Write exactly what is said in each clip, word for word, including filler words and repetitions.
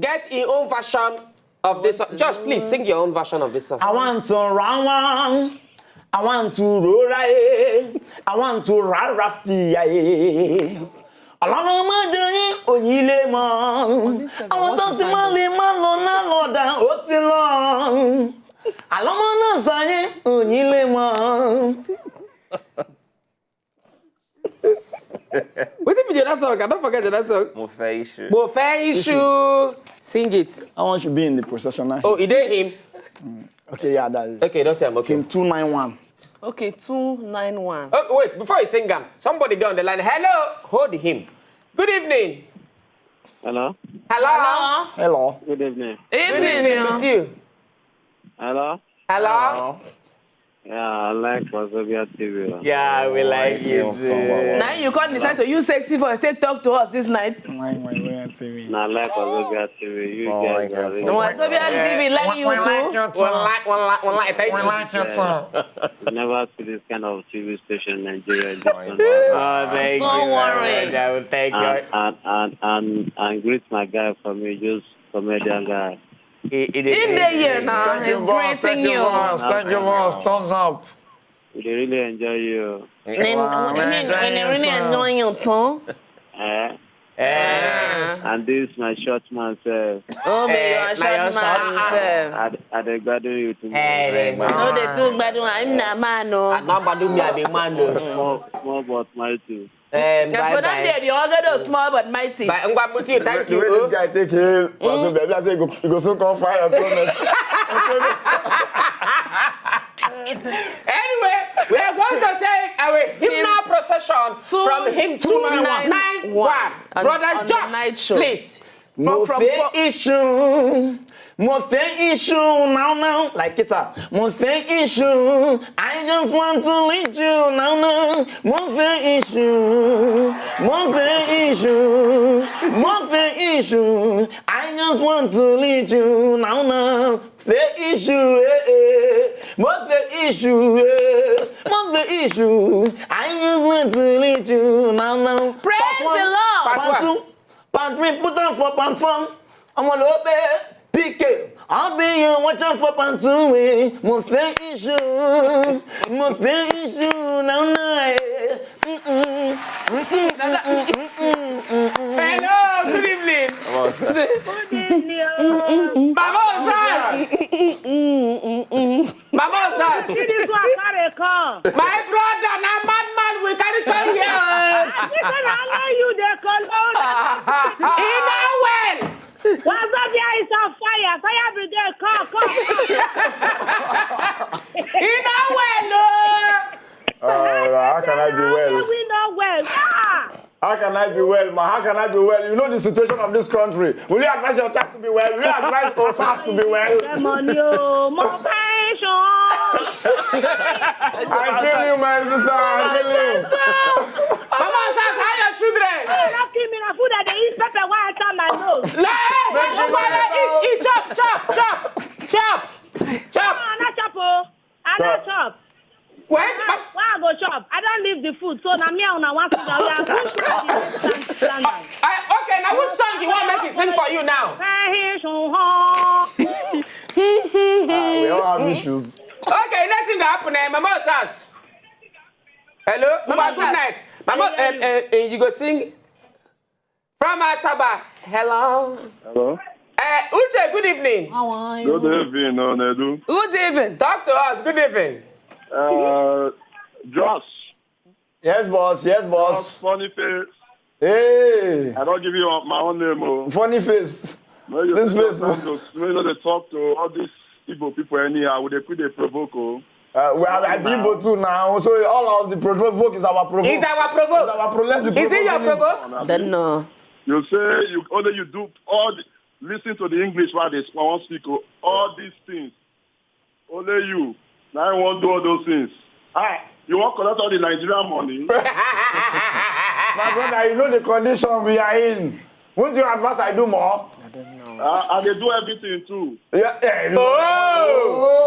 Get your own version of this song. Josh, please sing your own version of this song. I want to round one. I want to roll right. I want to rarafia. Ọlọ́run má jẹ́ yín òyìn lè mọ̀. Àwọn tó sì máa lè má lọ náà lọ́dà ó ti lọ. Àlọ́mọ náà sáyé òyìn lè mọ̀. Wetin be the other song? I don't forget the other song. Mo fẹ́ issue. Mo fẹ́ issue. Sing it. I want to be in the procession now. Oh, e dey him. Okay, yeah, that is. Okay, don't say I'm okay. Kim two nine one. Okay, two nine one. Oh, wait, before you sing am, somebody dey on the line. Hello, hold him. Good evening. Hello. Hello. Hello. Good evening. Good evening with you. Hello. Hello. Yeah, I like Wazobia T V. Yeah, we like you you so much. too. Now you come decide to use sexy voice, take talk to us this night. My, my, my T V. And I like Wazobia T V. You Oh, guys I are can't really Wazobia T V like you too. One like, one like, one like. Thank you. Never see this kind of T V station in Nigeria. Oh, thank Don't you. worry. Thank you. And, and, and, and, and greet my guy for me, just comedian guy. It, it In the is. year now, Thank he's you, boss. Thank greeting you, you. Boss. Thank you, boss. Thumbs up. We dey really enjoy you. Then, Wow, I man, mean, thank and they you, really sir. enjoying your tone. Eh? Eh, And this my short man sef. Oh, Eh, may your na your short man short sef. I, I dey gbadun you too much. eh, No, they too bad one. I'm not man, no. Number do me, I dey man though. Small, small but mighty. Um, Na bye for that bye. Day, the other though small but mighty. Bye. Ngwa, Mutiu, thank The you. way this Oh. Guy take him. Wazobia, I say go, go soon come fire and comment. Anyway, we are going to take our hymnal procession from hymn two nine one. On- on Brother the Josh, night show. Please. Mo from- fẹ́ from- issue. Mo fẹ́ issue now now. Like it up. Mo fẹ́ issue. I just want to lead you now now. Mo fẹ́ issue. Mo fẹ́ issue. Mo fẹ́ issue. I just want to lead you now now. Fẹ́ issue. Eh, eh. Mo fẹ́ issue. Eh. Mo fẹ́ issue. I just want to lead you now now. Praise the Lord. Part two. Pantry, put on for pantfam. I'm all over P K. I'll be here watching for pantu. Mo fẹ́ issue. Mo fẹ́ issue now now. Mm-mm. Mm-mm. Mm-mm. Mm-mm. Mm-mm. Hello, good evening. Mama Osas. Mama Osas. See this one carry come. My brother, na madman we carry come here. I think say na only you dey call. E no well. Wazobia is on fire. Fire brigade, come, come. E no well o. Uh, how can I be well? We no well. Ah. How can I be well, ma? How can I be well? You know the situation of this country. Will you advise your child to be well? Will you advise Osas to be well? Get money o, mo fẹ́ ṣan. I feel you, my sister. I feel you. Mama Osas, how your children? No kill me, na food I dey eat, pepper wey enter my nose. No, no, no, no, eat, eat, chop, chop, chop, chop, chop. Ah, I no chop o. I no chop. When, Why I go chop? I don leave the food, so na me and una wan sit down here. Which one be this? Stand, stand down. I, okay, now which song you want make me sing for you now? Fẹ́ ṣan. Ah, we all have issues. Okay, nothing that happen, eh? Mama Osas. Hello? Mama, good night. Mama, um, uh, uh, you go sing from Asaba. Hello. Hello. Uh, Uche, good evening. Good evening, Onedu. Good evening. Talk to us. Good evening. Uh, Josh. Yes, boss. Yes, boss. Funny face. Hey, I don't give you my own name. Oh. Funny face. When you This sit face. down, you know they talk to all these Igbo people anyhow. They could they provoke. Oh. Uh, we are at Igbo too now, so all of the provoke is our provoke. Is our provoke? Is our pro- let's be Is it your provoking. Provoke? Then no. You say you only you do all the, listen to the English while they sp- won't speak. Oh. All these things. Only you. Now I won't do all those things. Ah, you won't collect all the Nigerian money. My brother, you know the condition we are in. Won't you advise I do more? I, I dey do everything too. Yeah, yeah. Oh!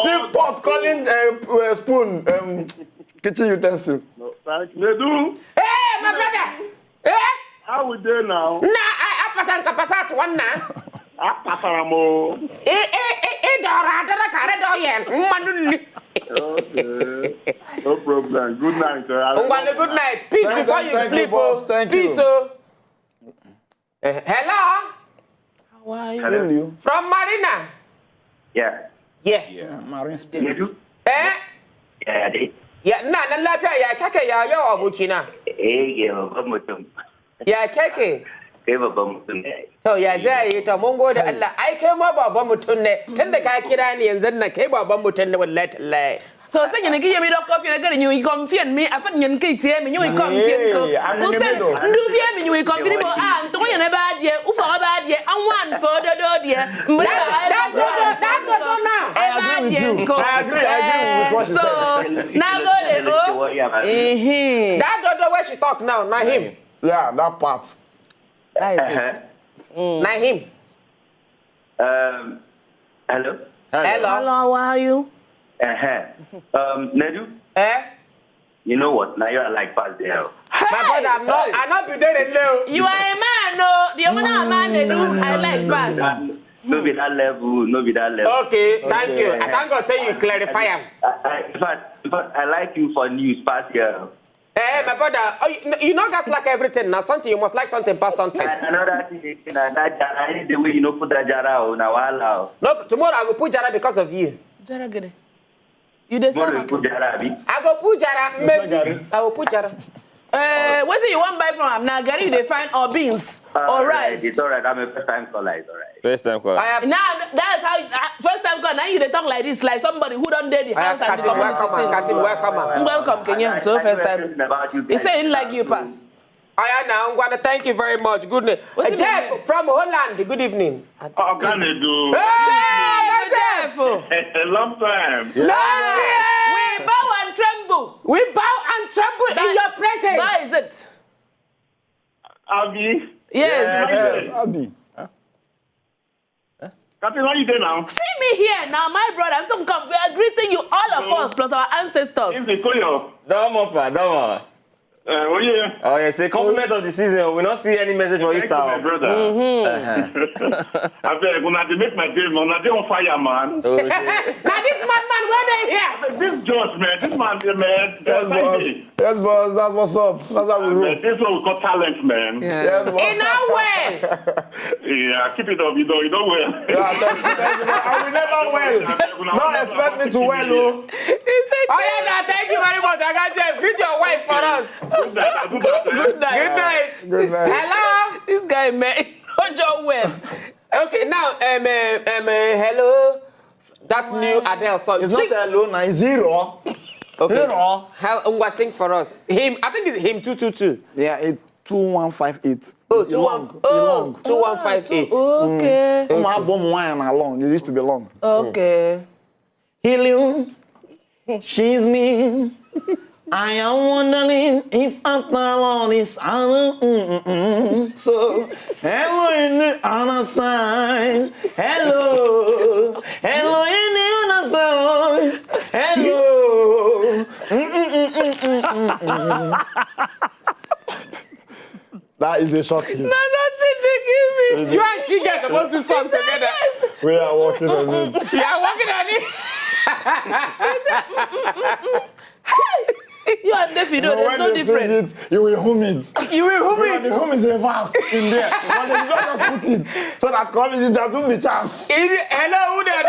See pot calling uh, uh, spoon, um, kitchen utensil. No, thank you. They do. Hey, my brother. Hey, How we dey now? nah, I, I, San ka pasa to wannan. Akpatara m o. Ị dọrọ adọrọ ka arị dọọ ya mmanụ nri. Okay. No problem. Good night. Uh, Ngwanụ, good night. Peace Thank- before thank- you thank you, sleep. boss. Oh. Thank Peace. you. Oh. Eh, hello. How are you? Hello. From Marina. Yeah. Yeah. Yeah, Marine You Spirit. do? Eh? Yeah, I did. Ya, ina nan lafiya, ya kake, ya yawa abokina. Eh, yeah, babban mutum. Ya kake? Kai babban mutum ne. To ya zai yi, to mun gode Allah. Ai kai ma babban mutum ne. Tun da ka kira ni yanzu nan, kai babban mutum ne, wallahi tallahi. So say you give me the coffee and again you confirm me. I found you can tell me you confirm. Hey, I'm in the middle. Ndu bi me you confirm but ah nto you never there. Ufa never there. And one for the door there. That, that dodo, that dodo now. I agree with you. I agree. I agree with what she So said. now go there. Oh. Worry about it. Eh. That dodo where she talk now, not him. Yeah, that part. That is it. Not him. Um, hello. Hello. Hello, how are you? Uh-huh. Um, Nedu, Eh? you know what? Now you're like past there. My brother, I'm not, I'm not be there in Leo. You are a man, no. The only man they do, I like pass. No be that level, no be that level. Okay, thank you. I thank God say you clarify him. I, I, in fact, in fact, I like you for news past year. Eh, my brother, oh, you, you know that's like everything. Now something you must like something past something. And another thing, na that jara, any the way you know put that jara, oh, na wahala. Oh. No, tomorrow I go put jara because of you. Jara gede. You dey Tomorrow sell you put jara, abi? I go put jara, Messi. I will put jara. Uh, what do you want buy from am? Now, Gary, you dey find or beans or rice. It's alright. I'm a first time caller. It's alright. First time caller. I have Now, that's how uh, first time call. Now you dey talk like this, like somebody who don't date the I house have and the Katim, community welcome, since. Katim, welcome. Welcome, Kenyan. So first time. About you He guys. say he like you pass. I am now. I'm gonna thank you very much. Good night. What do you Jeff mean? From Holland. Good evening. How can they do? Hey, Jeff. Jeff. A long time. Long year. We bow and tremble. We bow and tremble in your presence. That is it. Abi. Yes. Yes, Abby. Captain, how you doing now? See me here now, my brother. I'm talking. We are greeting you, all of us, plus our ancestors. Is the Koyo? Don't worry, don't worry. Uh, oh yeah. Oh, yeah, say compliment of the season. We not see any message for Thank Easter. You, my brother. Uh-huh. I beg, when I make my day, man, I dey on fire, man. Oh, shit. Now this madman, where they here? This Josh, man, this man, man. Yes, boss. Yes, boss. That's what's up. That's how we roll. Man, this one we call talent, man. Yes, boss. In our way. Yeah, keep it up. You know, you know well. Yeah, thank you, thank you. I will never well. Not expect me to well, oh. Oh yeah, now thank you very much. I got Jeff. Greet your wife for us. Good night. Good night. Good night. Good night. Hello. This guy, man, not your well. Okay, now um, uh, um uh, hello. That new Adele song. It's not Sing- hello, now it's zero. Okay. Zero. Hel- Ngwa, sing for us. Him, I think it's him two two two. Yeah, it two one five eight. Oh, It's two one. long. It's Oh, long. two one five eight. Okay. Come on, bomb wine and long. It used to be long. Okay. Hello, she's me. I am wondering if after all this, I will. Mm, mm, mm. So, hello in the other side. Hello, hello in the other side. Hello. Mm, mm, mm, mm, mm, mm, mm. That is the short hit. No, nothing they give me. You and Chiga supposed to do song together. Yes. We are working on it. You are working on it. You and Davido, No, there's when no they difference. Sing it, you will hum it. You will who When me? the hum is a verse in there. But they did not just put it. So that comedy, that will be chance. Hello, who dey on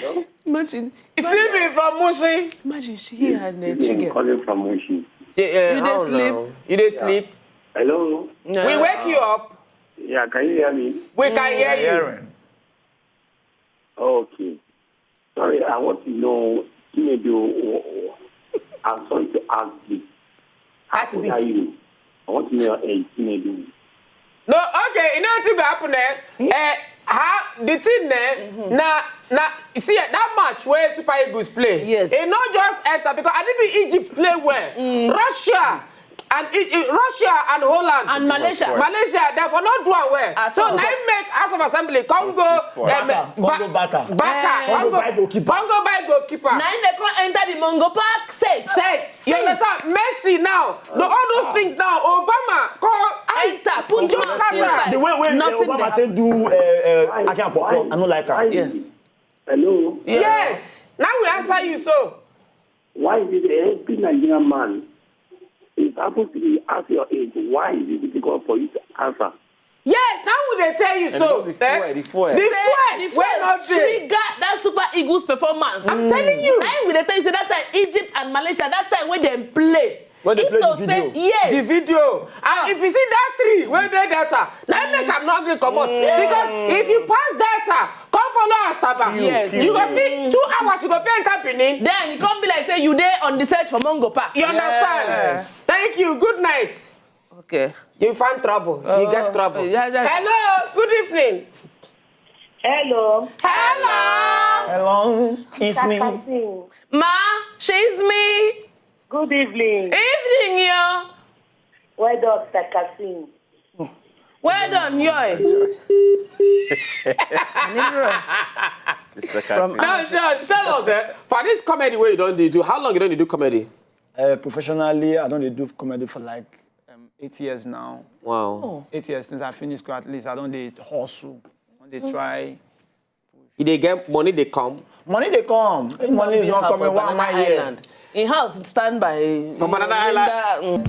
the line? Imagine, Steven from Mushin. Imagine she and the chicken. Calling from Mushin. Yeah, You dey how sleep? Now? You dey sleep? Hello. No. We wake you up. Yeah, can you hear me? We can hear you. Okay. Sorry, I want to know, Chinedu, I'm sorry to ask this. How That's old it. Are you? I want to know your age, Chinedu. No, okay, you know what will happen eh? Eh, how the thing eh? Now, now, see eh, that match where Super Eagles play. Yes. It not just enter because I didn't Egypt play well. Russia and it, it- Russia and Holland And Malaysia. Malaysia, they for not do well. At So all. Now make House of Assembly Congo. Six four. Um, Baka, Congo Baka. Baka. Eh. Congo by goalkeeper. Congo by goalkeeper. Now they come enter the Mongo Park set. Set. You understand? Messi now. The, all those things now. Obama. Call, Enter. Just scatter. The way wey uh, Nothing Obama dey take do uh, uh, Akin Akpokpo, I no like am. Yes. Hello. Yes. Now we answer you so. Why is it every Nigerian man is happens to be at your age? Why is it difficult for you to answer? Yes, now we dey tell you so. Because the fuel, the fuel. The fuel, the fuel wey no dey. Trigger that Super Eagles performance. I'm telling you. Now we dey tell you say that time Egypt and Malaysia, that time wey dem play. When they play the video. Yes. The video. And if you see that tree wey dey data, na im make am no gree comot. Because if you pass data, come follow Asaba. Yes. You go fit two hours, you go fit enter Benin. Then you come be like say you dey on the search for Mungo Park. You understand? Yes. Thank you. Good night. Okay. You find trouble. You get trouble. Yeah, yeah. Hello. Good evening. Hello. Hello. Hello. It's me. Kakasing. Ma, she's me. Good evening. Evening, yo. Well done, Mister Kasim. Well done, yo. Mister Kasim. Now, Judge, tell us, eh, for this comedy wey you don dey do, how long you don dey do comedy? Uh, professionally, I don dey do comedy for like um, eight years now. Wow. Eight years since I finished school, at least I don dey hustle, don dey try. You dey get money, dey come. Money dey come. If money is not coming, why am I here? In house stand by for Banana Island.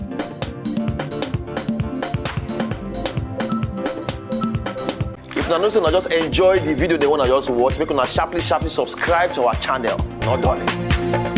If una know say una just enjoy the video, they wanna just watch, make una sharply, sharply subscribe to our channel. No darling.